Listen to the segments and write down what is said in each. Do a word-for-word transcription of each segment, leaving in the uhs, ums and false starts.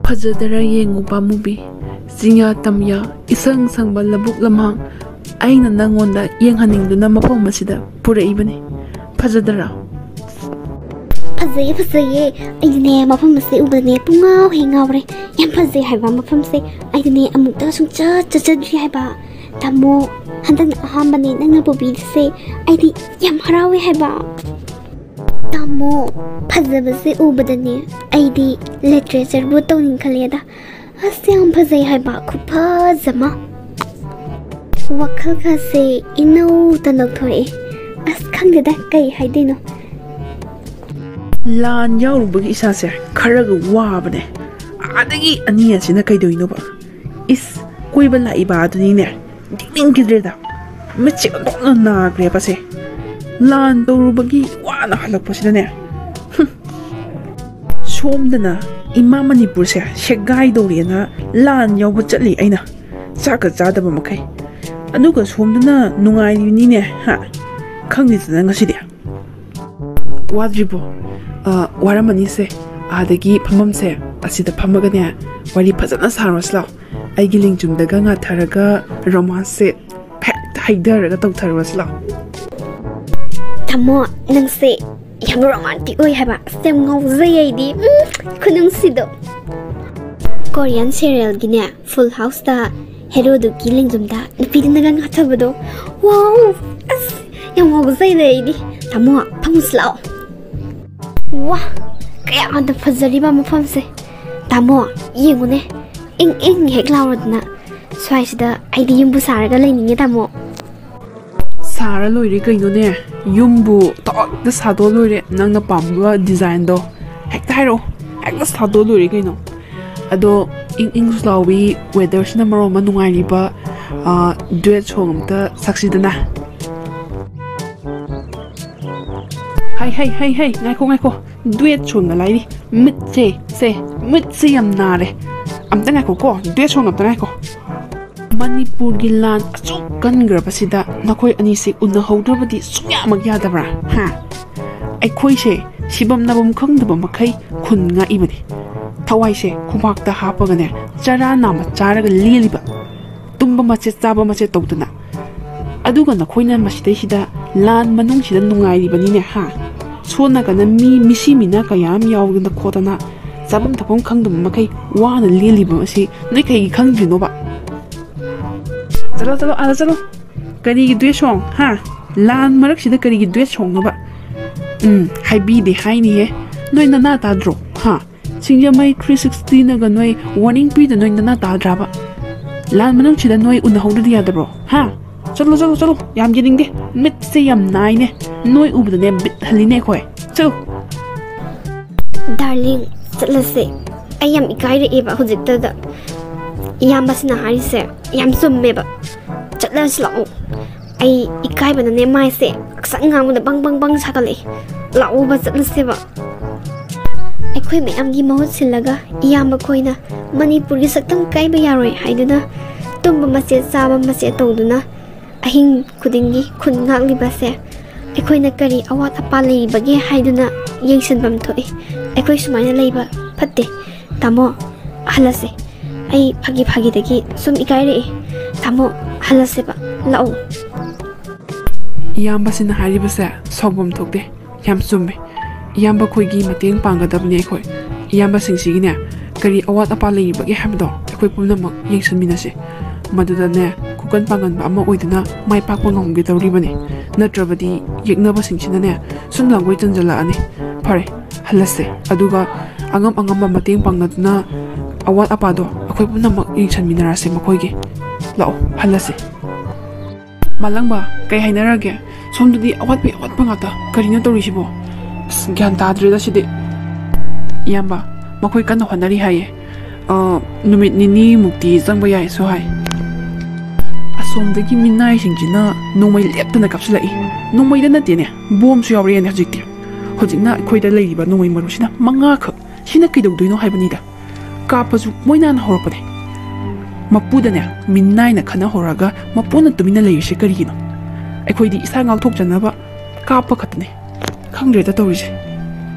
ꯐꯖꯗꯔ ꯌꯦꯡꯉꯨ ꯄꯥꯝꯃꯨꯕꯤ, ꯆꯤꯡꯌꯥ ꯇꯝꯌꯥ, ꯏꯁꯪ ꯁꯪꯕ ꯂꯧꯕꯨꯛ ꯂꯝꯍꯥꯡ, ꯑꯩꯅ ꯅꯪꯉꯣꯟꯗ ꯌꯦꯡꯍꯟꯅꯤꯡꯗꯨꯅ ꯃꯐꯝ ꯑꯁꯤꯗ ꯄꯨꯔꯛꯏꯕꯅꯤ꯫ ꯐꯖꯗꯔꯥ? ꯐꯖꯩꯌꯦ, ꯐꯖꯩꯌꯦ꯫ ꯑꯩꯗꯤꯅꯦ, ꯃꯐꯝ ꯑꯁꯦ ꯎꯕꯗꯅꯦ ꯄꯨꯡꯉꯥꯎ ꯍꯦꯛ ꯉꯥꯎꯔꯦ꯫ ꯌꯥꯝ ꯐꯖꯩ ꯍꯥꯏꯕ ꯃꯐꯝꯁꯦ꯫ ꯑꯩꯗꯤꯅꯦ, ꯑꯃꯨꯛꯇ ꯁꯨꯡꯆꯠ ꯆꯠꯆꯗ꯭ꯔꯤ ꯍꯥꯏꯕ꯫ ꯇꯥꯃꯣ, ꯍꯟꯗꯛꯅ ꯑꯍꯥꯟꯕꯅꯦ ꯅꯪꯅ ꯄꯨꯕꯤꯔꯤꯁꯦ꯫ ꯑꯩꯗꯤ ꯌꯥꯝ ꯍꯔꯥꯎꯋꯦ ꯍꯥꯏꯕ꯫ ꯇꯥꯃꯣ, ꯐꯖꯕꯁꯦ ꯎꯕꯗꯅꯦ ꯑꯩꯗꯤ ꯂꯤꯇꯔꯦꯆꯔꯕꯨ ꯇꯧꯅꯤꯡꯈꯠꯂꯦꯗ꯫ ꯑꯁ, ꯌꯥꯝ ꯐꯖꯩ ꯍꯥꯏꯕ, ꯈꯨꯐꯖ ꯑꯃ꯫ ꯋꯥꯈꯜꯒꯁꯦ ꯏꯅꯧ ꯇꯅꯧꯊꯣꯔꯛꯑꯦ꯫ ꯑꯁ, ꯈꯪꯗꯦꯗ, ꯀꯩ ꯍꯥꯏꯗꯣꯏꯅꯣ꯫ ꯂꯥꯟ ꯌꯥꯎꯔꯨꯕꯒꯤ ꯏꯁꯥꯁꯦ ꯈꯔꯒ ꯋꯥꯕꯅꯦ꯫ ꯑꯥꯗꯒꯤ ꯑꯅꯤ ꯑꯁꯤꯅ ꯀꯩꯗꯧꯏꯅꯣꯕ? ꯏꯁ, ꯀꯣꯏꯕ ꯂꯥꯛꯏꯕ ꯑꯗꯨꯅꯤꯅꯦ ꯌꯦꯡꯅꯤꯡꯈꯤꯗ꯭ꯔꯦꯗ꯫ ꯃꯤꯠꯁꯦ ꯑꯣꯟꯊꯣꯛꯅ ꯅꯥꯈ꯭ꯔꯦꯕꯁꯦ꯫ ꯂꯥꯟ ꯇꯧꯔꯨꯕꯒꯤ ꯋꯥꯅ ꯍꯜꯂꯛꯄꯁꯤꯗꯅꯦ꯫ ꯍꯨꯝ꯫ ꯁꯣꯝꯗꯅ ꯏꯃꯥ ꯃꯅꯤꯄꯨꯔꯁꯦ ꯁꯦꯒꯥꯏꯗꯧꯔꯦꯅ ꯂꯥꯟ ꯌꯥꯎꯕ ꯆꯠꯂꯤ ꯑꯩꯅ, ꯆꯥꯛꯀ ꯆꯥꯗꯕ ꯃꯈꯩ꯫ ꯑꯗꯨꯒ ꯁꯣꯝꯗꯅ ꯅꯨꯡꯉꯥꯏꯔꯤꯕꯅꯤꯅꯦ, ꯍꯥ? ꯈꯪꯗꯦꯗꯅ ꯉꯁꯤꯗꯤ꯫ ꯋꯥꯗ꯭ꯔꯤꯕꯣ? ꯑ, ꯋꯥꯔꯝꯃꯅꯤꯁꯦ꯫ ꯑꯥꯗꯒꯤ ꯐꯝꯐꯝꯁꯦ ꯑꯁꯤꯗ ꯐꯝꯃꯒꯅꯦ ꯋꯥꯔꯤ ꯐꯖꯅ ꯁꯥꯔꯨꯔꯁꯤ ꯂꯥꯎ꯫ ꯑꯩꯒꯤ ꯂꯦꯡꯖꯨꯝꯗꯒ ꯉꯥꯊꯔꯒ ꯔꯣꯃꯥꯟꯁꯁꯦ ꯐꯦꯠ ꯍꯩꯊꯔꯒ ꯇꯧꯊꯔꯨꯔꯁꯤ ꯂꯥꯎ꯫ ꯇꯥꯃꯣ, ꯅꯪꯁꯦ ꯌꯥꯝ ꯔꯣꯃꯥꯟꯇꯤꯛ ꯑꯣꯏ ꯍꯥꯏꯕ꯫ ꯑꯁ, ꯌꯥꯝ ꯉꯥꯎꯖꯩ ꯑꯩꯗꯤ꯫ ꯎꯝ, ꯈꯨꯅꯨꯡꯁꯤꯗꯣ꯫ ꯀꯣꯔꯤꯌꯟ ꯁꯦꯔꯤꯌꯦꯜꯒꯤꯅꯦ, ꯐꯨꯜ ꯍꯥꯎꯁꯇ ꯍꯦꯔꯣꯗꯨꯒꯤ ꯂꯦꯡꯖꯨꯝꯗ ꯅꯨꯄꯤꯗꯨꯅꯒ ꯉꯥꯊꯕꯗꯣ꯫ ꯋꯥꯎ! ꯑꯁ, ꯌꯥꯝ ꯉꯥꯎꯖꯩꯗ ꯑꯩꯗꯤ꯫ ꯇꯥꯃꯣ, ꯐꯝꯃꯨꯁꯤ ꯂꯥꯛꯑꯣ꯫ ꯋꯥ! ꯀꯌꯥꯗ ꯐꯖꯔꯤꯕ ꯃꯐꯝꯁꯦ꯫ ꯇꯥꯃꯣ, ꯌꯦꯡꯉꯨꯅꯦ꯫ ꯏꯪ ꯏꯪ ꯍꯦꯛ ꯂꯥꯎꯔꯗꯅ꯫ ꯁ꯭ꯋꯥꯏꯁꯤꯗ ꯑꯩꯗꯤ ꯌꯨꯝꯕꯨ ꯁꯥꯔꯒ ꯂꯩꯅꯤꯡꯉꯦ, ꯇꯥꯃꯣ꯫ ꯁꯥꯔ ꯂꯣꯏꯔꯦ ꯀꯩꯅꯣꯅꯦ꯫ ꯌꯨꯝꯕꯨ ꯇꯧꯔꯛꯇ ꯁꯥꯗꯣꯛꯑ ꯂꯣꯏꯔꯦ꯫ ꯅꯪꯅ ꯄꯥꯝꯕ ꯗꯤꯖꯥꯏꯟꯗꯣ ꯍꯦꯛꯇ ꯍꯥꯏꯔꯛꯑꯣ꯫ ꯍꯦꯛꯇ ꯁꯥꯗꯣꯛꯑ ꯂꯣꯏꯔꯦ ꯀꯩꯅꯣ꯫ ꯑꯗꯣ ꯏꯪ ꯏꯪꯁꯨ ꯂꯥꯎꯕꯤ ꯋꯦꯗꯔꯁꯤꯅ ꯃꯔꯣꯜ ꯑꯃ ꯅꯨꯡꯉꯥꯏꯔꯤꯕ, ꯑ, ꯗꯨꯋꯦꯠ ꯁꯣꯡ ꯑꯝꯇ ꯁꯛꯁꯤꯗꯅ꯫ ꯍꯩ, ꯍꯩ, ꯍꯩ, ꯍꯩ, ꯉꯥꯏꯈꯣ, ꯉꯥꯏꯈꯣ꯫ ꯗꯨꯋꯦꯠ ꯁꯣꯡꯅ ꯂꯥꯏꯔꯤ꯫ ꯃꯤꯠꯁꯦ, ꯁꯦ, ꯃꯤꯠꯁꯦ ꯌꯥꯝ ꯅꯥꯔꯦ꯫ ꯑꯝꯇ ꯉꯥꯏꯈꯣꯀꯣ, ꯗꯨꯋꯦꯠ ꯁꯣꯡ ꯑꯝꯇ ꯉꯥꯏꯈꯣ꯫ ꯃꯅꯤꯄꯨꯔꯒꯤ ꯂꯥꯟ ꯑꯁꯨꯛ ꯀꯟꯈ꯭ꯔꯕꯁꯤꯗ ꯅꯈꯣꯏ ꯑꯅꯤꯁꯦ ꯎꯅꯍꯧꯗ꯭ꯔꯕꯗꯤ ꯁꯨꯡꯌꯥꯃꯛ ꯌꯥꯗꯕ꯭ꯔꯥ? ꯍꯥ? ꯑꯩꯈꯣꯏꯁꯦ ꯁꯤꯐꯝ ꯅꯥꯐꯝ ꯈꯪꯗꯕ ꯃꯈꯩ ꯈꯨꯟ ꯉꯥꯛꯏꯕꯅꯤ꯫ ꯊꯋꯥꯏꯁꯦ ꯈꯨꯕꯥꯛꯇ ꯍꯥꯞꯄꯒꯅꯦ, ꯆꯔꯥ ꯅꯥꯝꯃ ꯆꯥꯔꯒ ꯂꯦꯜꯂꯤꯕ, ꯇꯨꯝꯕ ꯃꯆꯦꯠ ꯆꯥꯕ ꯃꯆꯦꯠ ꯇꯧꯗꯅ꯫ ꯑꯗꯨꯒ ꯅꯈꯣꯏꯅ ꯃꯁꯤꯗꯩꯁꯤꯗ ꯂꯥꯟ ꯃꯅꯨꯡꯁꯤꯗ ꯅꯨꯡꯉꯥꯏꯔꯤꯕꯅꯤꯅꯦ, ꯍꯥ? ꯁꯣꯟꯅꯒꯅ ꯃꯤ ꯃꯤꯁꯤ ꯃꯤꯅ ꯀꯌꯥ ꯑꯃ ꯌꯥꯎꯗꯅ ꯈꯣꯠꯇꯅ, ꯆꯥꯐꯝ ꯊꯛꯐꯝ ꯈꯪꯗꯕ ꯃꯈꯩ ꯋꯥꯅ ꯂꯦꯜꯂꯤꯕ ꯑꯁꯤ ꯅꯣꯏ ꯀꯩꯒꯤ ꯈꯪꯗ꯭ꯔꯤꯅꯣꯕ? ꯆꯠꯂꯣ, ꯆꯠꯂꯣ, ꯑꯥꯗ ꯆꯠꯂꯣ꯫ ꯀꯔꯤꯒꯤ ꯗ꯭ꯋꯦꯠ ꯁꯣꯡ, ꯍꯥ? ꯂꯥꯟ ꯃꯔꯛꯁꯤꯗ ꯀꯔꯤꯒꯤ ꯗ꯭ꯋꯦꯠ ꯁꯣꯡꯅꯣꯕ? ꯎꯝ, ꯍꯥꯏꯕꯤꯗꯦ ꯍꯥꯏꯅꯤꯍꯦ꯫ ꯅꯣꯏ ꯅꯅꯥ ꯇꯥꯗ꯭ꯔꯣ, ꯍꯥ? ꯁꯤꯡꯖꯃꯩ ꯊ꯭ꯔꯤ ꯁꯤꯛꯁꯇꯤꯅꯒ ꯅꯣꯏ ꯋꯥꯔꯅꯤꯡ ꯄꯤꯗ ꯅꯣꯏ ꯅꯅꯥ ꯇꯥꯗ꯭ꯔꯕ? ꯂꯥꯟ ꯃꯅꯨꯡꯁꯤꯗ ꯅꯣꯏ ꯎꯅꯍꯧꯗ꯭ꯔꯗꯤ ꯌꯥꯗꯕ꯭ꯔꯣ, ꯍꯥ? ꯆꯠꯂꯣ, ꯆꯠꯂꯣ, ꯆꯠꯂꯣ꯫ ꯌꯥꯝ ꯌꯦꯡꯅꯤꯡꯗꯦ꯫ ꯃꯤꯠꯁꯦ ꯌꯥꯝ ꯅꯥꯏꯅꯦ꯫ ꯅꯣꯏ ꯎꯕꯗꯅꯦ ꯕꯤꯠ ꯍꯜꯂꯤꯅꯦ ꯑꯩꯈꯣꯏ꯫ ꯆꯠꯂꯣ꯫ ꯗꯥꯔꯂꯤꯡ, ꯆꯠꯂꯁꯦ꯫ ꯑꯩ ꯌꯥꯝ ꯏꯀꯥꯏꯔꯛꯑꯦꯕ ꯍꯧꯖꯤꯛꯇꯗ꯫ ꯏꯌꯥꯝꯕꯁꯤꯅ ꯍꯥꯏꯔꯤꯁꯦ ꯌꯥꯝ ꯆꯨꯝꯃꯦꯕ꯫ ꯆꯠꯂꯁꯤ ꯂꯥꯛꯑꯣ꯫ ꯑꯩ ꯏꯀꯥꯏꯕꯅꯅꯦ ꯃꯥꯏꯁꯦ ꯉꯥꯡꯁꯪ ꯉꯥꯡꯕꯗ ꯕꯪ ꯕꯪ ꯕꯪ ꯁꯥꯒꯠꯂꯛꯑꯦ꯫ ꯂꯥꯛꯑꯣꯕ ꯆꯠꯂꯁꯦꯕ꯫ ꯑꯩꯈꯣꯏ ꯃꯌꯥꯝꯒꯤ ꯃꯍꯨꯠ ꯁꯤꯜꯂꯒ ꯏꯌꯥꯝꯕ ꯈꯣꯏꯅ ꯃꯅꯤꯄꯨꯔꯒꯤ ꯁꯛꯇꯝ ꯀꯥꯏꯕ ꯌꯥꯔꯣꯏ ꯍꯥꯏꯗꯨꯅ ꯇꯨꯝꯕ ꯃꯆꯦꯠ ꯆꯥꯕ ꯃꯆꯦꯠ ꯇꯧꯗꯨꯅ ꯑꯍꯤꯡ ꯈꯨꯗꯤꯡꯒꯤ ꯈꯨꯟ ꯉꯥꯛꯂꯤꯕꯁꯦ ꯑꯩꯈꯣꯏꯅ ꯀꯔꯤ ꯑꯋꯥꯠ ꯑꯄꯥ ꯂꯩꯔꯤꯕꯒꯦ ꯍꯥꯏꯗꯨꯅ ꯌꯦꯡꯁꯤꯟꯐꯝ ꯊꯣꯛꯏ꯫ ꯑꯩꯈꯣꯏ ꯁꯨꯃꯥꯏꯅ ꯂꯩꯕ ꯐꯠꯇꯦ꯫ ꯇꯥꯃꯣ, ꯍꯜꯂꯁꯦ꯫ ꯑꯩ ꯐꯥꯒꯤ ꯐꯥꯒꯤꯗꯒꯤ ꯁꯨꯝ ꯏꯀꯥꯏꯔꯛꯏ꯫ ꯇꯥꯃꯣ, ꯍꯜꯂꯁꯦꯕ꯫ ꯂꯥꯛꯑꯣ꯫ ꯏꯌꯥꯝꯕꯁꯤꯅ ꯍꯥꯏꯔꯤꯕꯁꯦ ꯁꯥꯎꯐꯝ ꯊꯣꯛꯇꯦ꯫ ꯌꯥꯝ ꯆꯨꯝꯃꯦ꯫ ꯏꯌꯥꯝꯕ ꯑꯩꯈꯣꯏꯒꯤ ꯃꯇꯦꯡ ꯄꯥꯡꯒꯗꯕꯅꯦ ꯑꯩꯈꯣꯏ꯫ ꯏꯌꯥꯝꯕꯁꯤꯡꯁꯤꯒꯤꯅꯦ, ꯀꯔꯤ ꯑꯋꯥꯠ ꯑꯄꯥ ꯂꯩꯔꯤꯕꯒꯦ ꯍꯥꯏꯕꯗꯣ ꯑꯩꯈꯣꯏ ꯄꯨꯝꯅꯃꯛ ꯌꯦꯡꯁꯤꯟꯃꯤꯟꯅꯁꯦ꯫ ꯃꯗꯨꯗꯅꯦ, ꯈꯨꯀꯟ ꯄꯥꯡꯒꯟꯕ ꯑꯃ ꯑꯣꯏꯗꯨꯅ ꯃꯥꯏ ꯄꯥꯛꯄ ꯉꯝꯒꯗꯧꯔꯤꯕꯅꯤ꯫ ꯅꯠꯇ꯭ꯔꯕꯗꯤ ꯌꯦꯛꯅꯕꯁꯤꯡꯁꯤꯅꯅꯦ, ꯁꯨꯝ ꯂꯥꯡꯒꯣꯏ ꯆꯟꯖꯜꯂꯛꯑꯅꯤ꯫ ꯐꯔꯦ, ꯍꯜꯂꯁꯦ꯫ ꯑꯗꯨꯒ ꯑꯉꯝ ꯑꯉꯝꯕ ꯃꯇꯦꯡ ꯄꯥꯡꯅꯗꯨꯅ ꯑꯋꯥꯠ ꯑꯄꯥꯗꯣ ꯑꯩꯈꯣꯏ ꯄꯨꯝꯅꯃꯛ ꯌꯦꯡꯁꯤꯟꯃꯤꯟꯅꯔꯁꯦ ꯃꯈꯣꯏꯒꯤ꯫ ꯂꯥꯛꯑꯣ, ꯍꯜꯂꯁꯦ꯫ ꯃꯥꯂꯪꯕ, ꯀꯩ ꯍꯥꯏꯅꯔꯒꯦ? ꯁꯣꯝꯗꯗꯤ ꯑꯋꯥꯠꯄꯒꯤ ꯑꯋꯥꯠꯄ ꯉꯥꯛꯇ꯫ ꯀꯔꯤꯅꯣ ꯇꯧꯔꯤꯁꯤꯕꯣ? ꯑꯁ, ꯒ꯭ꯌꯥꯟ ꯇꯥꯗ꯭ꯔꯦꯗ ꯁꯤꯗꯤ꯫ ꯏꯌꯥꯝꯕ, ꯃꯈꯣꯏ ꯀꯟꯅ ꯍꯣꯠꯅꯔꯤ ꯍꯥꯏꯌꯦ꯫ ꯑ, ꯅꯨꯃꯤꯠ ꯅꯤꯅꯤꯃꯨꯛꯇꯤ ꯆꯪꯕ ꯌꯥꯏꯁꯨ ꯍꯥꯏ꯫ ꯑꯁꯣꯝꯗꯒꯤ ꯃꯤꯅꯥꯏꯁꯤꯡꯁꯤꯅ ꯅꯣꯡꯃꯩ ꯂꯦꯞꯇꯅ ꯀꯥꯞꯁꯤꯜꯂꯛꯏ꯫ ꯅꯣꯡꯃꯩꯗ ꯅꯠꯇꯦꯅꯦ, ꯕꯣꯝꯁꯨ ꯌꯥꯎꯔꯛꯑꯦꯅꯦ ꯍꯧꯖꯤꯛꯇꯤ꯫ ꯍꯧꯖꯤꯛꯅ ꯑꯩꯈꯣꯏꯗ ꯂꯩꯔꯤꯕ ꯅꯣꯡꯃꯩ ꯃꯔꯨꯁꯤꯅ ꯃꯉꯥꯈꯛ꯫ ꯁꯤꯅ ꯀꯩꯗꯧꯗꯣꯏꯅꯣ ꯍꯥꯏꯕꯅꯤꯗ꯫ ꯀꯥꯞꯄꯁꯨ ꯃꯣꯏꯅ ꯍꯥꯟꯅ ꯍꯧꯔꯛꯄꯅꯦ꯫ ꯃꯄꯨꯗꯅꯦ, ꯃꯤꯅꯥꯏꯅ ꯈꯟꯅ ꯍꯧꯔꯒ ꯃꯄꯨꯅ ꯇꯨꯃꯤꯟꯅ ꯂꯩꯔꯤꯁꯦ ꯀꯔꯤꯒꯤꯅꯣ? ꯑꯩꯈꯣꯏꯗꯤ ꯏꯁꯥ ꯉꯥꯛꯊꯣꯛꯆꯅꯕ ꯀꯥꯞꯄ ꯈꯛꯇꯅꯦ꯫ ꯈꯪꯗ꯭ꯔꯦꯗ ꯇꯧꯔꯤꯁꯦ꯫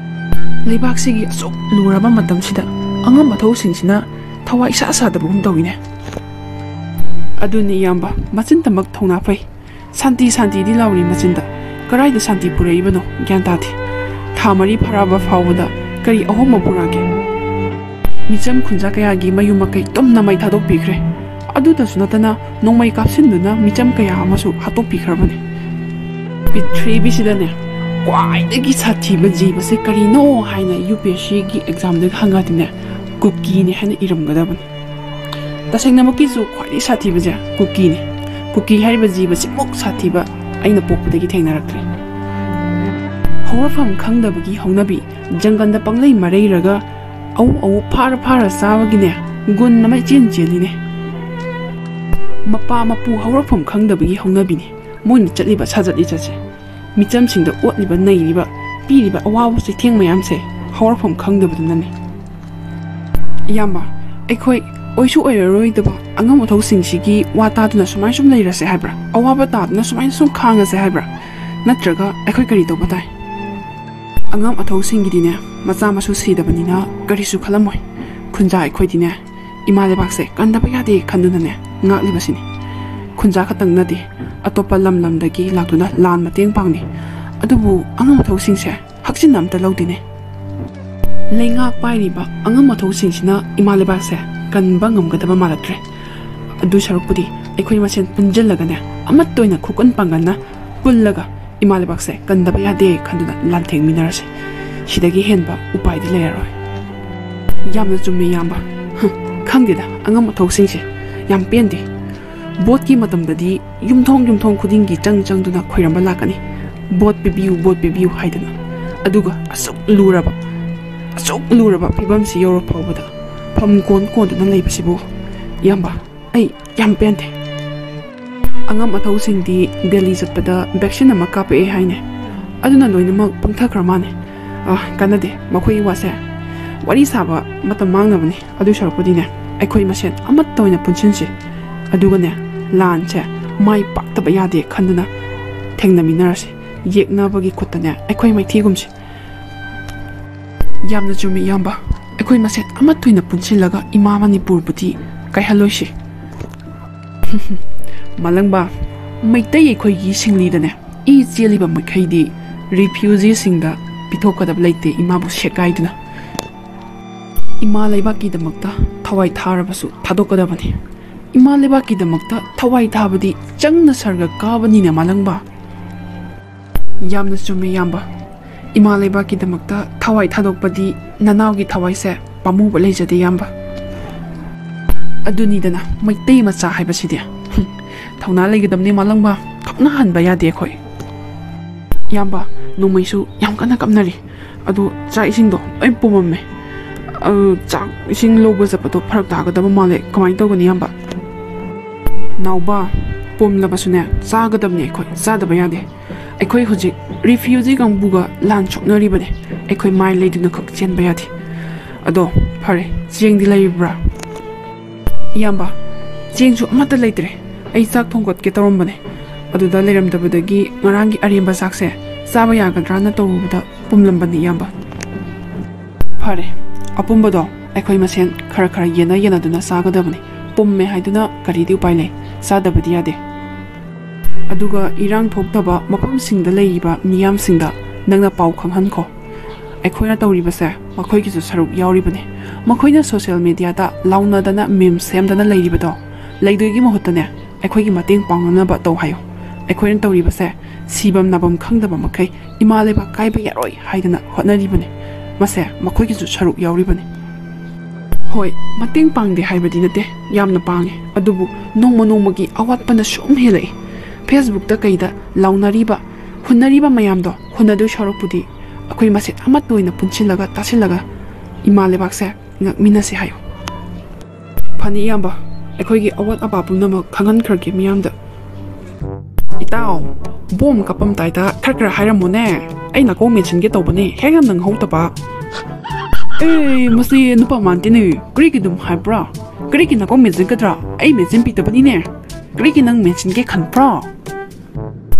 ꯂꯩꯕꯥꯛꯁꯤꯒꯤ ꯑꯁꯨꯛ ꯂꯨꯔꯕ ꯃꯇꯝꯁꯤꯗ ꯑꯉꯝ ꯑꯊꯧꯁꯤꯡꯁꯤꯅ ꯊꯋꯥꯏ ꯏꯁꯥ ꯁꯥꯗꯕꯒꯨꯝ ꯇꯧꯏꯅꯦ꯫ ꯑꯗꯨꯅꯤ ꯏꯌꯥꯝꯕ, ꯃꯆꯤꯟꯇꯃꯛ ꯊꯧꯅꯥ ꯐꯩ꯫ ꯁꯥꯟꯇꯤ ꯁꯥꯟꯇꯤꯗꯤ ꯂꯥꯎꯔꯤ ꯃꯆꯤꯟꯗ꯫ ꯀꯗꯥꯏꯗ ꯁꯥꯟꯇꯤ ꯄꯨꯔꯛꯏꯕꯅꯣ ꯒ꯭ꯌꯥꯟ ꯇꯥꯗꯦ꯫ ꯊꯥ ꯃꯔꯤ ꯐꯥꯔꯛꯑꯕ ꯐꯥꯎꯕꯗ ꯀꯔꯤ ꯑꯍꯣꯡꯕ ꯄꯨꯔꯛꯑꯒꯦ? ꯃꯤꯆꯝ ꯈꯨꯟꯖꯥ ꯀꯌꯥꯒꯤ ꯃꯌꯨꯝ ꯃꯀꯩ ꯇꯨꯝꯅ ꯃꯩ ꯊꯥꯗꯣꯛꯄꯤꯈ꯭ꯔꯦ꯫ ꯑꯗꯨꯇꯁꯨ ꯅꯠꯇꯅ ꯅꯣꯡꯃꯩ ꯀꯥꯞꯁꯤꯟꯗꯨꯅ ꯃꯤꯆꯝ ꯀꯌꯥ ꯑꯃꯁꯨ ꯍꯥꯠꯇꯣꯛꯄꯤꯈ꯭ꯔꯕꯅꯤ꯫ ꯄ꯭ꯔꯤꯊꯤꯕꯤꯁꯤꯗꯅꯦ ꯈ꯭ꯋꯥꯏꯗꯒꯤ ꯁꯥꯊꯤꯕ ꯖꯤꯕꯁꯦ ꯀꯔꯤꯅꯣ ꯍꯥꯏꯅ ꯌꯨ ꯄꯤ ꯑꯦꯁ ꯁꯤꯒꯤ ꯑꯦꯛꯖꯥꯝꯗ ꯍꯪꯉꯗꯤꯅꯦ ꯀꯨꯀꯤꯅꯦ ꯍꯥꯏꯅ ꯏꯔꯝꯒꯗꯕꯅꯤ꯫ ꯇꯁꯦꯡꯅꯃꯛꯀꯤꯁꯨ ꯈ꯭ꯋꯥꯏꯗꯒꯤ ꯁꯥꯊꯤꯕꯁꯦ ꯀꯨꯀꯤꯅꯦ꯫ ꯀꯨꯀꯤ ꯍꯥꯏꯔꯤꯕ ꯖꯤꯕꯁꯤꯃꯨꯛ ꯁꯥꯊꯤꯕ ꯑꯩꯅ ꯄꯣꯛꯄꯗꯒꯤ ꯊꯦꯡꯅꯔꯛꯇ꯭ꯔꯤ꯫ ꯍꯧꯔꯛꯐꯝ ꯈꯪꯗꯕꯒꯤ ꯍꯧꯅꯕꯤ, ꯖꯪꯒꯜꯗ ꯄꯪꯂꯩ ꯃꯔꯩꯔꯒ ꯑꯎ ꯑꯎ ꯐꯥꯔ ꯐꯥꯔ ꯆꯥꯕꯒꯤꯅꯦ ꯒꯨꯟ ꯑꯃ ꯏꯆꯦꯟ ꯆꯦꯜꯂꯤꯅꯦ꯫ ꯃꯄꯥ ꯃꯄꯨ ꯍꯧꯔꯛꯐꯝ ꯈꯪꯗꯕꯒꯤ ꯍꯧꯅꯕꯤꯅꯦ ꯃꯣꯏꯅ ꯆꯠꯂꯤꯕ ꯁꯥꯖꯠ ꯂꯤꯆꯠꯁꯦ꯫ ꯃꯤꯆꯝꯁꯤꯡꯗ ꯑꯣꯠꯂꯤꯕ ꯅꯩꯔꯤꯕ, ꯄꯤꯔꯤꯕ ꯑꯋꯥꯕ ꯆꯩꯊꯦꯡ ꯃꯌꯥꯝꯁꯦ ꯍꯧꯔꯛꯐꯝ ꯈꯪꯗꯕꯗꯨꯅꯅꯦ꯫ ꯏꯌꯥꯝꯕ, ꯑꯩꯈꯣꯏ ꯑꯣꯏꯁꯨ ꯑꯣꯏꯔꯔꯣꯏꯗꯕ ꯑꯉꯝ ꯑꯊꯧꯁꯤꯡꯁꯤꯒꯤ ꯋꯥ ꯇꯥꯗꯨꯅ ꯁꯨꯃꯥꯏꯅ ꯁꯨꯝ ꯂꯩꯔꯁꯦ ꯍꯥꯏꯕ꯭ꯔꯥ? ꯑꯋꯥꯕ ꯇꯥꯗꯨꯅ ꯁꯨꯃꯥꯏꯅ ꯁꯨꯝ ꯈꯥꯡꯉꯁꯦ ꯍꯥꯏꯕ꯭ꯔꯥ? ꯅꯠꯇ꯭ꯔꯒ ꯑꯩꯈꯣꯏ ꯀꯔꯤ ꯇꯧꯕ ꯇꯥꯏ? ꯑꯉꯝ ꯑꯊꯧꯁꯤꯡꯒꯤꯗꯤꯅꯦ ꯃꯆꯥ ꯃꯁꯨ ꯁꯤꯗꯕꯅꯤꯅ ꯀꯔꯤꯁꯨ ꯈꯜꯂꯝꯃꯣꯏ꯫ ꯈꯨꯟꯖꯥ ꯑꯩꯈꯣꯏꯗꯤꯅꯦ ꯏꯃꯥ ꯂꯩꯕꯥꯛꯁꯦ ꯀꯟꯗꯕ ꯌꯥꯗꯦ ꯈꯟꯗꯨꯅꯅꯦ ꯉꯥꯛꯂꯤꯕꯁꯤꯅꯤ꯫ ꯈꯨꯟꯖꯥ ꯈꯛꯇꯪ ꯅꯠꯇꯦ, ꯑꯇꯣꯞꯄ ꯂꯝ ꯂꯝꯗꯒꯤ ꯂꯥꯛꯇꯨꯅ ꯂꯥꯟ ꯃꯇꯦꯡ ꯄꯥꯡꯅꯤ꯫ ꯑꯗꯨꯕꯨ ꯑꯉꯝ ꯑꯊꯧꯁꯤꯡꯁꯦ ꯍꯛꯆꯤꯟꯅ ꯑꯝꯇ ꯂꯧꯗꯦꯅꯦ꯫ ꯂꯩꯉꯥꯛ ꯄꯥꯏꯔꯤꯕ ꯑꯉꯝ ꯑꯊꯧꯁꯤꯡꯁꯤꯅ ꯏꯃꯥ ꯂꯩꯕꯥꯛꯁꯦ ꯀꯟꯕ ꯉꯝꯒꯗꯕ ꯃꯥꯜꯂꯛꯇ꯭ꯔꯦ꯫ ꯑꯗꯨ ꯁꯔꯨꯛꯄꯨꯗꯤ ꯑꯩꯈꯣꯏ ꯃꯁꯦꯟ ꯄꯨꯟꯁꯤꯜꯂꯒꯅꯦ ꯑꯃꯠꯇ ꯑꯣꯏꯅ ꯈꯨꯀꯟ ꯄꯥꯡꯒꯜꯅ ꯄꯨꯜꯂꯒ ꯏꯃꯥ ꯂꯩꯕꯥꯛꯁꯦ ꯀꯟꯗꯕ ꯌꯥꯗꯦ ꯈꯟꯗꯨꯅ ꯂꯥꯟꯊꯦꯡꯃꯤꯟꯅꯔꯁꯦ꯫ ꯁꯤꯗꯒꯤ ꯍꯦꯟꯕ ꯎꯄꯥꯏꯗꯤ ꯂꯩꯔꯔꯣꯏ꯫ ꯌꯥꯝꯅ ꯆꯨꯝꯃꯤ ꯏꯌꯥꯝꯕ꯫ ꯍꯝ, ꯈꯪꯗꯦꯗ, ꯑꯉꯝ ꯑꯊꯧꯁꯤꯡꯁꯦ ꯌꯥꯝ ꯄꯦꯟꯗꯦ꯫ ꯚꯣꯠꯀꯤ ꯃꯇꯝꯗꯗꯤ ꯌꯨꯝꯊꯣꯡ ꯌꯨꯝꯊꯣꯡ ꯈꯨꯗꯤꯡꯒꯤ ꯆꯪ ꯆꯪꯗꯨꯅ ꯈꯣꯏꯔꯝꯕ ꯂꯥꯛꯀꯅꯤ, "ꯚꯣꯠ ꯄꯤꯕꯤꯌꯨ, ꯚꯣꯠ ꯄꯤꯕꯤꯌꯨ" ꯍꯥꯏꯗꯅ꯫ ꯑꯗꯨꯒ ꯑꯁꯨꯛ ꯂꯨꯔꯕ, ꯑꯁꯨꯛ ꯂꯨꯔꯕ ꯐꯤꯕꯝꯁꯤ ꯌꯧꯔ ꯐꯥꯎꯕꯗ ꯐꯝ ꯀꯣꯟ ꯀꯣꯟꯗꯨꯅ ꯂꯩꯕꯁꯤꯕꯨ ꯏꯌꯥꯝꯕ, ꯑꯩ ꯌꯥꯝ ꯄꯦꯟꯗꯦ꯫ ꯑꯉꯝ ꯑꯊꯧꯁꯤꯡꯗꯤ ꯗꯦꯜꯂꯤ ꯆꯠꯄꯗ ꯚꯦꯛꯁꯤꯟ ꯑꯃ ꯀꯥꯞꯄꯛꯑꯦ ꯍꯥꯏꯅꯦ꯫ ꯑꯗꯨꯅ ꯂꯣꯏꯅꯃꯛ ꯄꯪꯊꯈ꯭ꯔ ꯃꯥꯜꯂꯦ꯫ ꯑ, ꯀꯥꯟꯅꯗꯦ ꯃꯈꯣꯏꯒꯤ ꯋꯥꯁꯦ꯫ ꯋꯥꯔꯤ ꯁꯥꯕ ꯃꯇꯝ ꯃꯥꯡꯅꯕꯅꯤ꯫ ꯑꯗꯨ ꯁꯔꯨꯛꯄꯨꯗꯤꯅꯦ, ꯑꯩꯈꯣꯏ ꯃꯁꯦꯟ ꯑꯃꯠꯇ ꯑꯣꯏꯅ ꯄꯨꯟꯁꯤꯟꯁꯤ꯫ ꯑꯗꯨꯒꯅꯦ, ꯂꯥꯟꯁꯦ ꯃꯥꯏ ꯄꯥꯛꯇꯕ ꯌꯥꯗꯦ ꯈꯟꯗꯨꯅ ꯊꯦꯡꯅꯃꯤꯟꯅꯔꯁꯤ꯫ ꯌꯦꯛꯅꯕꯒꯤ ꯈꯨꯠꯇꯅꯦ ꯑꯩꯈꯣꯏ ꯃꯥꯏꯊꯤꯒꯨꯝꯁꯤ꯫ ꯌꯥꯝꯅ ꯆꯨꯝꯃꯤ ꯏꯌꯥꯝꯕ꯫ ꯑꯩꯈꯣꯏ ꯃꯁꯦꯟ ꯑꯃꯠꯇ ꯑꯣꯏꯅ ꯄꯨꯟꯁꯤꯜꯂꯒ ꯏꯃꯥ ꯃꯅꯤꯄꯨꯔꯕꯨꯗꯤ ꯀꯥꯏꯍꯜꯂꯣꯏꯁꯤ꯫ ꯃꯥꯂꯪꯕ, ꯃꯩꯇꯩ ꯑꯩꯈꯣꯏꯒꯤ ꯁꯤꯡꯂꯤꯗꯅꯦ, ꯏ ꯆꯦꯜꯂꯤꯕ ꯃꯈꯩꯗꯤ ꯔꯤꯐ꯭ꯌꯨꯖꯤꯁꯤꯡꯗ ꯄꯤꯊꯣꯛꯀꯗꯕ ꯂꯩꯇꯦ, ꯏꯃꯥꯕꯨ ꯁꯦꯒꯥꯏꯗꯨꯅ꯫ ꯏꯃꯥ ꯂꯩꯕꯥꯛꯀꯤꯗꯃꯛꯇ ꯊꯋꯥꯏ ꯊꯥꯔꯕꯁꯨ ꯊꯥꯗꯣꯛꯀꯗꯕꯅꯤ꯫ ꯏꯃꯥ ꯂꯩꯕꯥꯛꯀꯤꯗꯃꯛꯇ ꯊꯋꯥꯏ ꯊꯥꯕꯗꯤ ꯆꯪꯅ ꯁꯔꯒ ꯀꯥꯕꯅꯤꯅ, ꯃꯥꯂꯪꯕ꯫ ꯌꯥꯝꯅ ꯆꯨꯝꯃꯦ, ꯏꯌꯥꯝꯕ꯫ ꯏꯃꯥ ꯂꯩꯕꯥꯛꯀꯤꯗꯃꯛꯇ ꯊꯋꯥꯏ ꯊꯥꯗꯣꯛꯄꯗꯤ ꯅꯅꯥꯎꯒꯤ ꯊꯋꯥꯏꯁꯦ ꯄꯥꯝꯃꯨꯕ ꯂꯩꯖꯗꯦ, ꯏꯌꯥꯝꯕ꯫ ꯑꯗꯨꯅꯤꯗꯅ ꯃꯩꯇꯩ ꯃꯆꯥ ꯍꯥꯏꯕꯁꯤꯗꯤ꯫ ꯍꯨꯝ, ꯊꯧꯅꯥ ꯂꯩꯒꯗꯕꯅꯤ, ꯃꯥꯂꯪꯕ꯫ ꯀꯞꯅꯍꯟꯕ ꯌꯥꯗꯦ ꯑꯩꯈꯣꯏ꯫ ꯏꯌꯥꯝꯕ, ꯅꯣꯡꯃꯩꯁꯨ ꯌꯥꯝ ꯀꯟꯅ ꯀꯞꯅꯔꯤ꯫ ꯑꯗꯣ ꯆꯥꯛ ꯏꯁꯤꯡꯗꯣ ꯂꯣꯏ ꯄꯨꯝꯃꯝꯃꯦ꯫ ꯑ, ꯆꯥꯛ ꯏꯁꯤꯡ ꯂꯧꯕ ꯆꯠꯄꯗꯣ ꯐꯔꯛ ꯇꯥꯒꯗꯕ ꯃꯥꯜꯂꯦ꯫ ꯀꯃꯥꯏꯅ ꯇꯧꯒꯅꯤ, ꯏꯌꯥꯝꯕ? ꯅꯥꯎꯕ, ꯄꯨꯝꯂꯕꯁꯨꯅꯦ, ꯆꯥꯒꯗꯕꯅꯦ ꯑꯩꯈꯣꯏ, ꯆꯥꯗꯕ ꯌꯥꯗꯦ꯫ ꯑꯩꯈꯣꯏ ꯍꯧꯖꯤꯛ ꯔꯤꯐ꯭ꯌꯨꯖꯤ ꯀꯥꯡꯕꯨꯒ ꯂꯥꯟ ꯁꯣꯛꯅꯔꯤꯕꯅꯦ꯫ ꯑꯩꯈꯣꯏ ꯃꯥꯏ ꯂꯩꯗꯨꯅ ꯈꯛ ꯆꯦꯟꯕ ꯌꯥꯗꯦ꯫ ꯑꯗꯣ ꯐꯔꯦ, ꯆꯦꯡꯗꯤ ꯂꯩꯔꯤꯕ꯭ꯔꯥ? ꯏꯌꯥꯝꯕ, ꯆꯦꯡꯁꯨ ꯑꯃꯠꯇ ꯂꯩꯇ꯭ꯔꯦ꯫ ꯑꯩ ꯆꯥꯛ ꯊꯣꯡꯒꯠꯀꯦ ꯇꯧꯔꯝꯕꯅꯦ, ꯑꯗꯨꯗ ꯂꯩꯔꯝꯗꯕꯗꯒꯤ ꯉꯔꯥꯡꯒꯤ ꯑꯔꯦꯝꯕ ꯆꯥꯛꯁꯦ ꯆꯥꯕ ꯌꯥꯒꯗ꯭ꯔꯥꯅ ꯇꯧꯔꯨꯕꯗ ꯄꯨꯝꯂꯝꯕꯅꯤ, ꯏꯌꯥꯝꯕ꯫ ꯐꯔꯦ, ꯑꯄꯨꯝꯕꯗꯣ ꯑꯩꯈꯣꯏ ꯃꯁꯦꯟ ꯈꯔ ꯈꯔ ꯌꯦꯟꯅ ꯌꯦꯟꯅꯗꯨꯅ ꯆꯥꯒꯗꯕꯅꯤ꯫ ꯄꯨꯝꯃꯦ ꯍꯥꯏꯗꯨꯅ ꯀꯔꯤꯗꯤ ꯎꯄꯥꯏ ꯂꯩ? ꯆꯥꯗꯕꯗꯤ ꯌꯥꯗꯦ꯫ ꯑꯗꯨꯒ ꯏꯔꯥꯡ ꯊꯣꯛꯇꯕ ꯃꯐꯝꯁꯤꯡꯗ ꯂꯩꯔꯤꯕ ꯃꯤꯌꯥꯝꯁꯤꯡꯗ ꯅꯪꯅ ꯄꯥꯎ ꯈꯪꯍꯟꯈꯣ꯫ ꯑꯩꯈꯣꯏꯅ ꯇꯧꯔꯤꯕꯁꯦ ꯃꯈꯣꯏꯒꯤꯁꯨ ꯁꯔꯨꯛ ꯌꯥꯎꯔꯤꯕꯅꯤ꯫ ꯃꯈꯣꯏꯅ ꯁꯣꯁꯤꯌꯦꯜ ꯃꯦꯗꯤꯌꯥꯗ ꯂꯥꯎꯅꯗꯅ ꯃꯤꯝ ꯁꯦꯝꯗꯅ ꯂꯩꯔꯤꯕꯗꯣ, ꯂꯩꯗꯣꯏꯒꯤ ꯃꯍꯨꯠꯇꯅꯦ, ꯑꯩꯈꯣꯏꯒꯤ ꯃꯇꯦꯡ ꯄꯥꯡꯅꯅꯕ ꯇꯧ ꯍꯥꯏꯌꯨ꯫ ꯑꯩꯈꯣꯏꯅ ꯇꯧꯔꯤꯕꯁꯦ ꯁꯤꯐꯝ ꯅꯥꯐꯝ ꯈꯪꯗꯕ ꯃꯈꯩ ꯏꯃꯥ ꯂꯩꯕꯥꯛ ꯀꯥꯏꯕ ꯌꯥꯔꯣꯏ ꯍꯥꯏꯗꯅ ꯍꯣꯠꯅꯔꯤꯕꯅꯤ꯫ ꯃꯁꯦ ꯃꯈꯣꯏꯒꯤꯁꯨ ꯁꯔꯨꯛ ꯌꯥꯎꯔꯤꯕꯅꯤ꯫ ꯍꯣꯏ, ꯃꯇꯦꯡ ꯄꯥꯡꯗꯦ ꯍꯥꯏꯕꯗꯤ ꯅꯠꯇꯦ, ꯌꯥꯝꯅ ꯄꯥꯡꯉꯤ꯫ ꯑꯗꯨꯕꯨ ꯅꯣꯡꯃ ꯅꯣꯡꯃꯒꯤ ꯑꯋꯥꯠꯄꯅ ꯁꯨꯝ ꯍꯦꯜꯂꯛꯏ꯫ ꯐꯦꯁꯕꯨꯛꯇ ꯀꯩꯗ ꯂꯥꯎꯅꯔꯤꯕ, ꯍꯨꯟꯅꯔꯤꯕ ꯃꯌꯥꯝꯗꯣ ꯍꯨꯟꯅꯗꯣꯏ ꯁꯔꯨꯛꯄꯨꯗꯤ ꯑꯩꯈꯣꯏ ꯃꯁꯦꯟ ꯑꯃꯠꯇ ꯑꯣꯏꯅ ꯄꯨꯟꯁꯤꯜꯂꯒ ꯇꯥꯁꯤꯜꯂꯒ ꯏꯃꯥ ꯂꯩꯕꯥꯛꯁꯦ ꯉꯥꯛꯃꯤꯟꯅꯁꯤ ꯍꯥꯏꯌꯨ꯫ ꯐꯅꯤ ꯏꯌꯥꯝꯕ, ꯑꯩꯈꯣꯏꯒꯤ ꯑꯋꯥꯠ ꯑꯄꯥ ꯄꯨꯝꯅꯃꯛ ꯈꯪꯍꯟꯈ꯭ꯔꯒꯦ ꯃꯤꯌꯥꯝꯗ꯫ ꯏꯇꯥꯎ, ꯕꯣꯝ ꯀꯥꯞꯄꯝꯗꯥꯏꯗ ꯈꯔ ꯈꯔ ꯍꯥꯏꯔꯝꯃꯣꯅꯦ, ꯑꯩ ꯅꯥꯀꯣꯡ ꯃꯦꯟꯁꯤꯟꯒꯦ ꯇꯧꯕꯅꯦ, ꯍꯦꯛ ꯌꯥꯝ ꯅꯪꯍꯧꯗꯕ꯫ ꯑꯦ, ꯃꯁꯤ ꯅꯨꯄꯥ ꯃꯥꯟꯗꯦꯅꯦ, ꯀꯔꯤꯒꯤ ꯑꯗꯨꯝ ꯍꯥꯏꯕ꯭ꯔꯥ? ꯀꯔꯤꯒꯤ ꯅꯥꯀꯣꯡ ꯃꯦꯟꯁꯤꯟꯒꯗ꯭ꯔꯥ? ꯑꯩ ꯃꯦꯟꯁꯤꯟꯕꯤꯗꯕꯅꯤꯅꯦ꯫ ꯀꯔꯤꯒꯤ ꯅꯪ ꯃꯦꯟꯁꯤꯟꯒꯦ ꯈꯟꯕ꯭ꯔꯣ?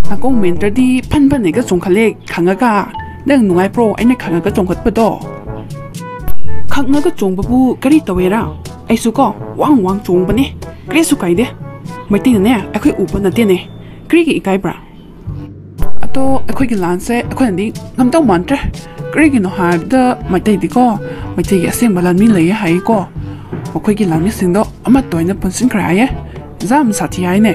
ꯅꯥꯀꯣꯡ ꯃꯦꯟꯗ꯭ꯔꯗꯤ ꯐꯟ ꯐꯟ ꯍꯦꯛꯇ ꯆꯣꯡꯈꯠꯂꯦ ꯈꯪꯉꯒ꯫ ꯅꯪ ꯅꯨꯡꯉꯥꯏꯕ꯭ꯔꯣ ꯑꯩꯅ ꯈꯪꯉꯒ ꯆꯣꯡꯈꯠꯄꯗꯣ? ꯈꯛꯉꯒ ꯆꯣꯡꯕꯕꯨ ꯀꯔꯤ ꯇꯧꯋꯦꯔꯥ? ꯑꯩꯁꯨ ꯀꯣ ꯋꯥꯡ ꯋꯥꯡ ꯆꯣꯡꯕꯅꯦ, ꯀꯔꯤꯁꯨ ꯀꯥꯏꯗꯦ꯫ ꯃꯩꯇꯩꯅꯅꯦ ꯑꯩꯈꯣꯏ ꯎꯕ ꯅꯠꯇꯦꯅꯦ, ꯀꯔꯤꯒꯤ ꯏꯀꯥꯏꯕ꯭ꯔꯥ? ꯑꯗꯣ ꯑꯩꯈꯣꯏꯒꯤ ꯂꯥꯟꯁꯦ ꯑꯩꯈꯣꯏꯅꯗꯤ ꯉꯝꯗꯧ ꯃꯥꯟꯗ꯭ꯔꯦ꯫ ꯀꯔꯤꯒꯤꯅꯣ ꯍꯥꯏꯕꯗ ꯃꯩꯇꯩꯗꯤꯀꯣ, ꯃꯩꯇꯩꯒꯤ ꯑꯁꯦꯡꯕ ꯂꯥꯟꯃꯤ ꯂꯩꯌꯦ ꯍꯥꯏꯌꯦꯀꯣ꯫ ꯃꯈꯣꯏꯒꯤ ꯂꯥꯟꯃꯤꯁꯤꯡꯗꯣ ꯑꯃꯠꯇ ꯑꯣꯏꯅ ꯄꯨꯟꯁꯤꯟꯈ꯭ꯔꯦ ꯍꯥꯏꯌꯦ, ꯌꯥꯝ ꯁꯥꯊꯤ ꯍꯥꯏꯅꯦ꯫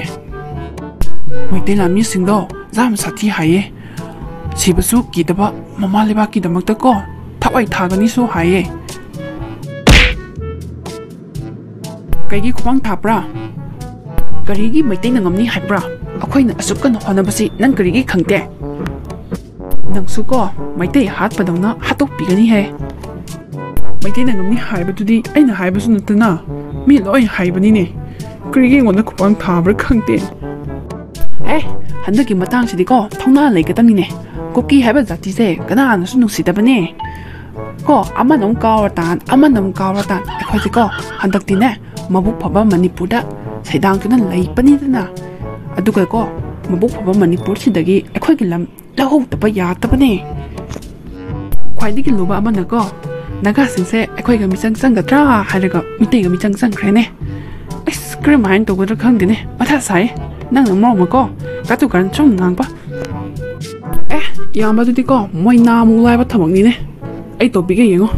ꯃꯩꯇꯩ ꯂꯥꯟꯃꯤꯁꯤꯡꯗꯣ ꯌꯥꯝ ꯁꯥꯊꯤ ꯍꯥꯏꯌꯦ꯫ ꯁꯤꯕꯁꯨ ꯀꯤꯗꯕ, ꯃꯃꯥ ꯂꯩꯕꯥꯛꯀꯤꯗꯃꯛꯇ ꯀꯣ ꯊꯋꯥꯏ ꯊꯥꯒꯅꯤꯁꯨ ꯍꯥꯏꯌꯦ꯫ ꯀꯩꯒꯤ ꯈꯨꯄꯥꯡ ꯊꯥꯕ꯭ꯔꯥ? ꯀꯔꯤꯒꯤ ꯃꯩꯇꯩꯅ ꯉꯝꯅꯤ ꯍꯥꯏꯕ꯭ꯔꯥ? ꯑꯩꯈꯣꯏꯅ ꯑꯁꯨꯛ ꯀꯟꯅ ꯍꯣꯠꯅꯕꯁꯤ ꯅꯪ ꯀꯔꯤꯒꯤ ꯈꯪꯗꯦ? ꯅꯪꯁꯨ ꯀꯣ ꯃꯩꯇꯩ ꯍꯥꯠꯄꯗꯧꯅ ꯍꯥꯠꯇꯣꯛꯄꯤꯒꯅꯤꯍꯦ꯫ ꯃꯩꯇꯩꯅ ꯉꯝꯅꯤ ꯍꯥꯏꯕꯗꯨꯗꯤ ꯑꯩꯅ ꯍꯥꯏꯕꯁꯨ ꯅꯠꯇꯅ ꯃꯤ ꯂꯣꯏ ꯍꯥꯏꯕꯅꯤꯅꯦ꯫ ꯀꯔꯤꯒꯤ ꯑꯩꯉꯣꯟꯗ ꯈꯨꯄꯥꯡ ꯊꯥꯕ꯭ꯔꯥ ꯈꯪꯗꯦ꯫ ꯑꯦ, ꯍꯟꯗꯛꯀꯤ ꯃꯇꯥꯡꯁꯤꯗꯤꯀꯣ ꯊꯧꯅꯥ ꯂꯩꯒꯗꯕꯅꯤꯅꯦ꯫ ꯀꯨꯀꯤ ꯍꯥꯏꯕ ꯖꯥꯇꯤꯁꯦ ꯀꯅꯥꯅꯁꯨ ꯅꯨꯡꯁꯤꯗꯕꯅꯦ꯫ ꯀꯣ ꯑꯃꯅ ꯑꯃꯨꯛ ꯀꯥꯎꯔ ꯇꯥꯟ, ꯑꯃꯅ ꯑꯃꯨꯛ ꯀꯥꯎꯔ ꯇꯥꯟ꯫ ꯑꯩꯈꯣꯏꯁꯦꯀꯣ ꯍꯟꯗꯛꯇꯤꯅꯦ ꯃꯕꯨꯛ ꯐꯕ ꯃꯅꯤꯄꯨꯔꯗ ꯁꯩꯗꯥꯡꯗꯨꯅ ꯂꯩꯕꯅꯤꯗꯅ꯫ ꯑꯗꯨꯒꯀꯣ ꯃꯕꯨꯛ ꯐꯕ ꯃꯅꯤꯄꯨꯔꯁꯤꯗꯒꯤ ꯑꯩꯈꯣꯏꯒꯤ ꯂꯝ ꯂꯧꯍꯧꯗꯕ ꯌꯥꯗꯕꯅꯦ꯫ ꯈ꯭ꯋꯥꯏꯗꯒꯤ ꯂꯨꯕ ꯑꯃꯅꯀꯣ ꯅꯥꯒꯥꯁꯤꯡꯁꯦ ꯑꯩꯈꯣꯏꯒ ꯃꯤꯆꯪ ꯆꯪꯒꯗ꯭ꯔꯥ ꯍꯥꯏꯔꯒ ꯃꯤꯇꯩꯒ ꯃꯤꯆꯪ ꯆꯪꯈ꯭ꯔꯦꯅꯦ꯫ ꯑꯁ, ꯀꯔꯝꯍꯥꯏꯅ ꯇꯧꯒꯗ꯭ꯔꯥ ꯈꯪꯗꯦꯅꯦ, ꯃꯊꯥ ꯁꯥꯏ꯫ ꯅꯪꯅ ꯃꯔꯣꯝ ꯑꯃꯀꯣ ꯀꯥꯇꯨ ꯀꯥꯔꯟ ꯁꯨꯝ ꯉꯥꯡꯕ꯫ ꯑꯦ, ꯏꯌꯥꯝꯕꯗꯨꯗꯤꯀꯣ ꯃꯣꯏꯅꯥ ꯑꯃꯨꯛ ꯂꯥꯏꯕ ꯊꯕꯛꯅꯤꯅꯦ꯫ ꯑꯩ ꯇꯧꯕꯤꯒꯦ ꯌꯦꯡꯉꯣ꯫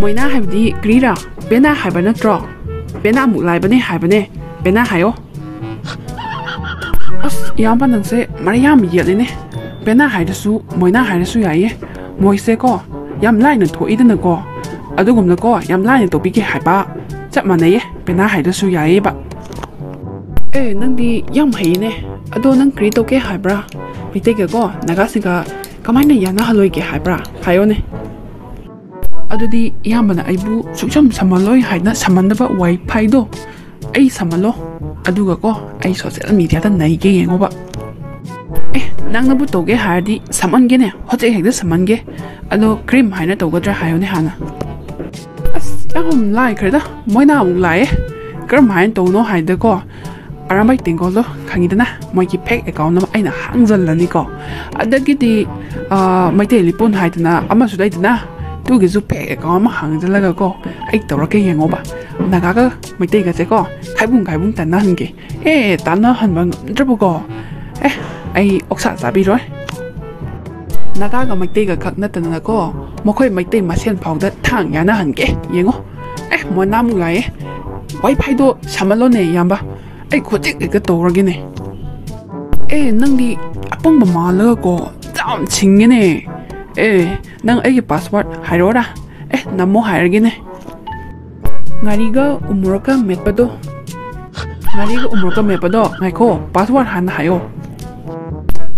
ꯃꯣꯏꯅꯥ ꯍꯥꯏꯕꯗꯤ ꯀ꯭ꯔꯤꯔꯥ? ꯄꯦꯅꯥ ꯍꯥꯏꯕ ꯅꯠꯇ꯭ꯔꯣ? ꯄꯦꯅꯥ ꯑꯃꯨꯛ ꯂꯥꯏꯕꯅꯦ ꯍꯥꯏꯕꯅꯦ, ꯄꯦꯅꯥ ꯍꯥꯏꯌꯣ꯫ ꯑꯁ, ꯏꯌꯥꯝꯕ ꯅꯪꯁꯦ ꯃꯔꯩ ꯌꯥꯝ ꯌꯦꯠꯂꯤꯅꯦ꯫ ꯄꯦꯅꯥ ꯍꯥꯏꯔꯁꯨ ꯃꯣꯏꯅꯥ ꯍꯥꯏꯔꯁꯨ ꯌꯥꯏꯌꯦ꯫ ꯃꯣꯏꯁꯦꯀꯣ ꯌꯥꯝ ꯂꯥꯏꯅ ꯊꯣꯛꯏꯗꯅꯀꯣ꯫ ꯑꯗꯨꯒꯨꯝꯅꯀꯣ ꯌꯥꯝ ꯂꯥꯏꯅ ꯇꯧꯕꯤꯒꯦ ꯍꯥꯏꯕ ꯆꯞ ꯃꯥꯟꯅꯩꯌꯦ, ꯄꯦꯅꯥ ꯍꯥꯏꯗ꯭ꯔꯁꯨ ꯌꯥꯏꯌꯦꯕ꯫ ꯑꯦ, ꯅꯪꯗꯤ ꯌꯥꯝ ꯍꯩꯌꯦꯅꯦ꯫ ꯑꯗꯣ ꯅꯪ ꯀꯔꯤ ꯇꯧꯒꯦ ꯍꯥꯏꯕ꯭ꯔꯥ? ꯃꯩꯇꯩꯒꯀꯣ ꯅꯥꯒꯥꯁꯤꯡꯒ ꯀꯃꯥꯏꯅ ꯌꯥꯅꯍꯜꯂꯣꯏꯒꯦ ꯍꯥꯏꯕ꯭ꯔꯥ? ꯍꯥꯏꯌꯣꯅꯦ꯫ ꯑꯗꯨꯗꯤ ꯏꯌꯥꯝꯕꯅ ꯑꯩꯕꯨ ꯁꯨꯡꯁꯝ ꯁꯝꯍꯜꯂꯣꯏ ꯍꯥꯏꯅ ꯁꯝꯍꯟꯗꯕ ꯋꯥꯏꯐꯥꯏꯗꯣ ꯑꯩ ꯁꯝꯍꯜꯂꯣ, ꯑꯗꯨꯒꯀꯣ ꯑꯩ ꯁꯣꯁꯦꯜ ꯃꯤꯗꯤꯌꯥꯗ ꯅꯩꯒꯦ ꯌꯦꯡꯉꯣꯕ꯫ ꯑꯦ, ꯅꯪꯅꯕꯨ ꯇꯧꯒꯦ ꯍꯥꯏꯔꯗꯤ ꯁꯝꯍꯟꯒꯦꯅꯦ, ꯍꯧꯖꯤꯛ ꯍꯦꯛꯇ ꯁꯝꯍꯟꯒꯦ꯫ ꯑꯗꯣ ꯀꯔꯝ ꯍꯥꯏꯅ ꯇꯧꯒꯗ꯭ꯔꯥ ꯍꯥꯏꯌꯣꯅꯦ ꯍꯥꯟꯅ꯫ ꯑꯁ, ꯌꯥꯝ ꯂꯥꯏꯈ꯭ꯔꯦꯗ, ꯃꯣꯏꯅ ꯑꯃꯨꯛ ꯂꯥꯛꯑꯦ꯫ ꯀꯔꯝ ꯍꯥꯏꯅ ꯇꯧꯅꯣ ꯍꯥꯏꯗꯀꯣ, ꯑꯔꯥꯝꯕꯥꯏ ꯇꯦꯡꯒꯣꯜꯗꯣ ꯈꯪꯉꯤꯗꯅ, ꯃꯣꯏꯒꯤ ꯐꯦꯛ ꯑꯦꯀꯥꯎꯟ ꯑꯃ ꯑꯩꯅ ꯍꯥꯡꯖꯜꯂꯅꯤꯀꯣ꯫ ꯑꯗꯒꯤꯗꯤ ꯑꯥ, ꯃꯩꯇꯩ ꯂꯤꯄꯨꯟ ꯍꯥꯏꯗꯅ ꯑꯃꯁꯨ ꯂꯩꯗꯅ, ꯑꯗꯨꯒꯤꯁꯨ ꯐꯦꯛ ꯑꯦꯀꯥꯎꯟ ꯑꯃ ꯍꯥꯡꯖꯜꯂꯒ ꯀꯣ, ꯑꯩ ꯇꯧꯔꯛꯀꯦ ꯌꯦꯡꯉꯣꯕ꯫ ꯅꯥꯒꯥꯒ ꯃꯩꯇꯩꯒꯁꯦ ꯀꯣ, ꯈꯥꯏꯕꯨꯡ ꯈꯥꯏꯕꯨꯡ ꯇꯥꯟꯅꯍꯟꯒꯦ꯫ ꯑꯦ, ꯇꯥꯟꯅꯍꯟꯕ ꯉꯝꯗ꯭ꯔꯕꯀꯣ, ꯑꯦ, ꯑꯩ ꯑꯣꯛꯁꯥ ꯆꯥꯕꯤꯔꯣꯏ꯫ ꯅꯥꯒꯥꯒ ꯃꯩꯇꯩꯒ ꯈꯛ ꯅꯠꯇꯅꯀꯣ, ꯃꯈꯣꯏ ꯃꯩꯇꯩ ꯃꯁꯦꯟ ꯐꯥꯎꯗ ꯊꯥꯡ ꯌꯥꯅꯍꯟꯒꯦ ꯌꯦꯡꯉꯣ꯫ ꯑꯦ, ꯃꯣꯅꯥꯃꯨꯛ ꯂꯥꯛꯑꯦ꯫ ꯋꯥꯏ ꯐꯥꯏꯗꯣ ꯁꯝꯍꯜꯂꯣꯅꯦ, ꯏꯌꯥꯝꯕ꯫ ꯑꯩ ꯍꯧꯖꯤꯛ ꯍꯦꯛꯇ ꯇꯧꯔꯒꯦꯅꯦ꯫ ꯑꯦ, ꯅꯪꯗꯤ ꯑꯄꯪꯕ ꯃꯥꯜꯂꯒꯀꯣ, ꯌꯥꯝ ꯁꯤꯡꯉꯦꯅꯦ꯫ ꯑꯦ, ꯅꯪ ꯑꯩꯒꯤ ꯄꯥꯁꯋꯥꯔꯗ ꯍꯥꯏꯔꯛꯑꯣꯔꯥ? ꯑꯦ, ꯅꯝꯃꯣ ꯍꯥꯏꯔꯒꯦꯅꯦ꯫ ꯉꯥꯔꯤꯒ ꯎꯃꯣꯔꯣꯛꯀ ꯃꯦꯠꯄꯗꯣ꯫ ꯉꯥꯔꯤꯒ ꯎꯃꯣꯔꯣꯛꯀ ꯃꯦꯠꯄꯗꯣ, ꯉꯥꯏꯈꯣ, ꯄꯥꯁꯋꯥꯔꯗ ꯍꯥꯟꯅ ꯍꯥꯏꯌꯣ꯫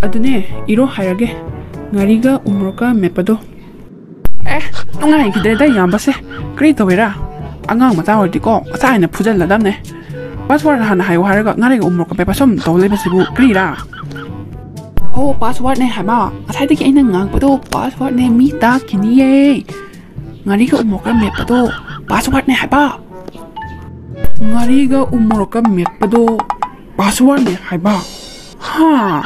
ꯑꯗꯨꯅꯦ, ꯏꯔꯣ ꯍꯥꯏꯔꯒꯦ꯫ ꯉꯥꯔꯤꯒ ꯎꯃꯣꯔꯣꯛꯀ ꯃꯦꯠꯄꯗꯣ꯫ ꯑꯦ, ꯅꯨꯡꯉꯥꯏꯈꯤꯗ꯭ꯔꯦꯗ ꯏꯌꯥꯝꯕꯁꯦ꯫ ꯀꯔꯤ ꯇꯧꯋꯦꯔꯥ? ꯑꯉꯥꯡ ꯃꯆꯥ ꯑꯣꯏꯔꯗꯤꯀꯣ, ꯃꯆꯥ ꯍꯥꯏꯅ ꯐꯨꯖꯜꯂꯗꯝꯅꯦ꯫ ꯄꯥꯁꯋꯥꯔꯗ ꯍꯥꯟꯅ ꯍꯥꯏꯌꯣ ꯍꯥꯏꯔꯒ ꯉꯥꯔꯤꯒ ꯎꯃꯣꯔꯣꯛꯀ ꯃꯦꯠꯄ ꯁꯨꯝ ꯇꯧ ꯂꯩꯕꯁꯤꯕꯨ ꯀꯔꯤꯔꯥ? ꯍꯣ, ꯄꯥꯁꯋꯥꯔꯗꯅꯦ ꯍꯥꯏꯕ꯫ ꯉꯁꯥꯏꯗꯒꯤ ꯑꯩꯅ ꯉꯥꯡꯕꯗꯣ ꯄꯥꯁꯋꯥꯔꯗꯅꯦ, ꯃꯤ ꯇꯥꯈꯤꯅꯤꯌꯦ꯫ ꯉꯥꯔꯤꯒ ꯎꯃꯣꯔꯣꯛꯀ ꯃꯦꯠꯄꯗꯣ ꯄꯥꯁꯋꯥꯔꯗꯅꯦ ꯍꯥꯏꯕ꯫ ꯉꯥꯔꯤꯒ ꯎꯃꯣꯔꯣꯛꯀ ꯃꯦꯠꯄꯗꯣ ꯄꯥꯁꯋꯥꯔꯗꯅꯦ ꯍꯥꯏꯕ꯫ ꯍꯥ?